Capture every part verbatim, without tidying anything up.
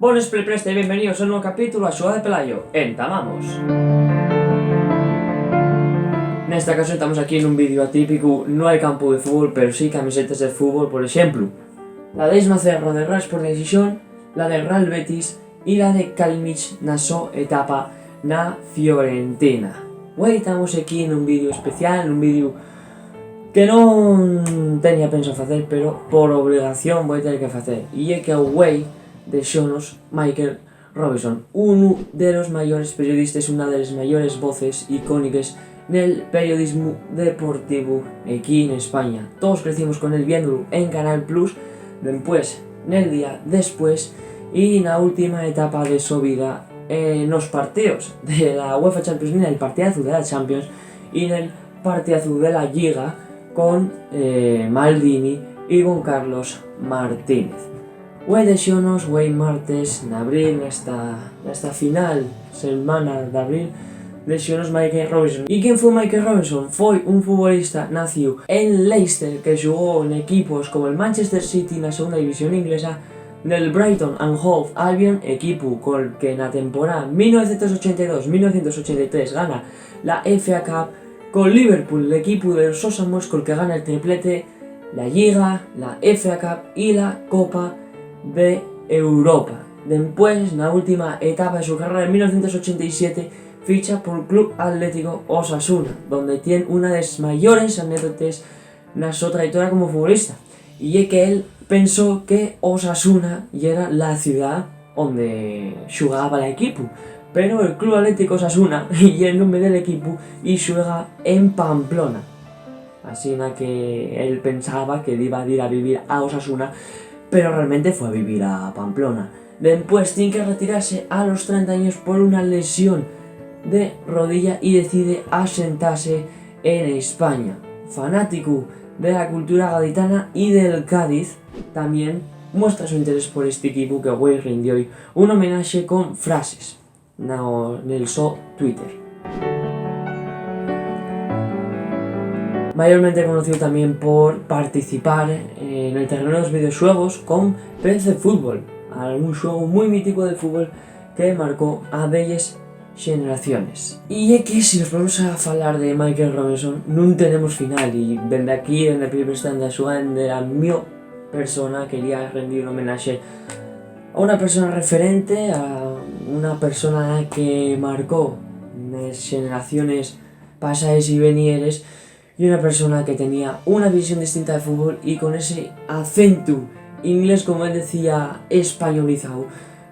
Bones, plepreste, y bienvenidos a un nuevo capítulo a Xugada de Pelayo. ¡Entamamos! Nesta ocasión tamos aquí nun vídeo atípicu, no hai campu de fútbol, pero sí camisetes de fútbol, por exemplu, la d'Isma Cerro de Real Sporting Xixón, la de Real Betis y la de Kalinic na so etapa na Fiorentina. Güei tamos aquí nun vídeo especial, nun vídeo que non tenía pensao facer, pero por obligación voi tener que facer. Y ye que güei dexónos Michael Robinson, unu de los mayores periodistes, una de les mayores voces icóniques nel periodismu deportivu equí n'España. Toos crecimos con él viéndolu en Canal Plus, dempués nel día después y na última etapa de so vida, eh, nos partíos de la UEFA Champions League, el partidazu de la Champions y nel partidazu de la Lliga con, eh, Maldini y con Carlos Martínez. Güei dexónos, güei martes n'abril, nesta, nesta final selmana d'abril, dexónos Michael Robinson. ¿Y quién foi Michael Robinson? Foi un futbolista nacíu en Leicester que xugó en equipos como el Manchester City na segunda división inglesa, nel Brighton and Hove Albion, equipu col que na temporada mil novecientos ochenta y dos, mil novecientos ochenta y tres gana la F A Cup, col Liverpool, l'equipu de los sos amores, col que gana el triplete, la Lliga, la F A Cup y la Copa de Europa. Dempués, na última etapa de su carrera, en mil novecientos ochenta y siete, ficha pol Club Atlético Osasuna, donde tien una des mayores anécdotes na so trayectoria como futbolista, y ye que él pensó que Osasuna yera la ciudá onde xugaba l'equipu, pero el Club Atlético Osasuna ye el nome del equipu y xuega en Pamplona. Asina que él pensaba que diba dir a vivir a Osasuna, pero realmente fue a vivir a Pamplona. Dempués tien que retirase a los trenta años por una lesión de rodilla y decide asentase en España. Fanáticu de la cultura gaditana y del Cádiz, tamién muestra su interés por esti equipu que güei rindió-y un homenaxe con frases na, nel so Twitter. Mayormente conocíu tamién por participar, eh, nel terrenu de los videoxuegos con P C Fútbol, algún xuegu mui míticu de fútbol que marcó a delles xeneraciones. Y ye que si nos ponemos a falar de Michael Robinson, nun tenemos final, y dende aquí, dende Primer Stand, a xugada, dende la mio persona, quería rendir un homenaxe a una persona referente, a una persona que marcó nes xeneraciones pasaes y venieres, y una persona que tenía una visión distinta de fútbol y con ese acentu inglés, como él decía, españolizao,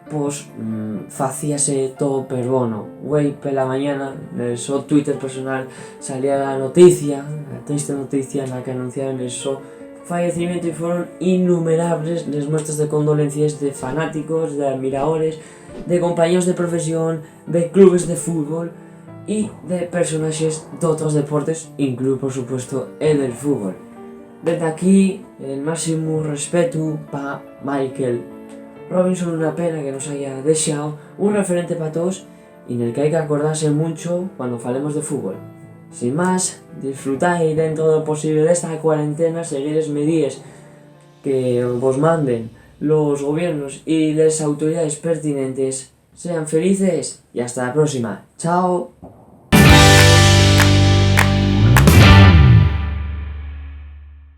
pos, mm, facíase too perbono. Güei pela mañana, nel so Twitter personal, salía la noticia, la triste noticia na que anunciaben el so fallecimientu, y foron innumerables les muestres de condolencies de fanáticos, de admiradores, de compañeros de profesión, de clubes de fútbol y de personaxes d'otros deportes, incluíu, por supuesto, el del fútbol. Dende aquí, el máximu respetu pa Michael Robinson, una pena que nos haya dexao, un referente pa toos y nel que hai que acordase muncho cuando falemos de fútbol. Sin más, disfrutai dentro do posible d'esta cuarentena, seguir les medíes que vos manden los gobiernos y les autoridaes pertinentes. Sean felices y hasta la próxima. Chao.